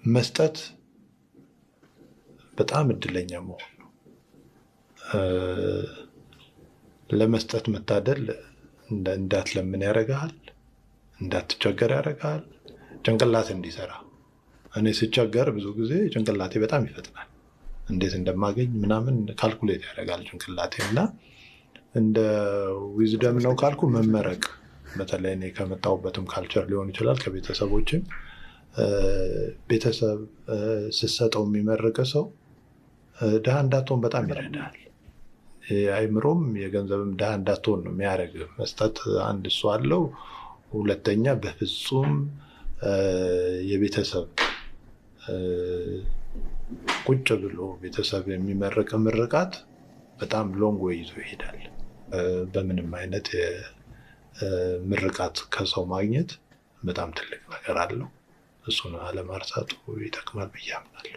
መስጠት በጣም እድለኛ መሆን ነው። ለመስጠት መታደል እንዳትለምን ያደርግሃል፣ እንዳትቸገር ያደርግሃል፣ ጭንቅላት እንዲሰራ። እኔ ስቸገር ብዙ ጊዜ ጭንቅላቴ በጣም ይፈጥናል። እንዴት እንደማገኝ ምናምን calculate ያደርጋል ጭንቅላቴ። እና እንደ wisdom ነው ካልኩ መመረቅ፣ በተለይ እኔ ከመጣሁበትም culture ሊሆን ይችላል፣ ከቤተሰቦችም፣ ቤተሰብ ስትሰጠው የሚመርቅ ሰው ድሃ እንዳትሆን በጣም ይረዳል። የአእምሮም የገንዘብም ድሃ እንዳትሆን ነው የሚያደርግህ። መስጠት አንድ እሱ አለው። ሁለተኛ በፍጹም የቤተሰብ ቁጭ ብሎ ቤተሰብ የሚመርቅ ምርቃት በጣም long way ይዞ ይሄዳል። በምንም አይነት ምርቃት ከሰው ማግኘት በጣም ትልቅ ነገር አለው። እሱን አለማርሳቱ ይጠቅማል ብዬ አምናለሁ።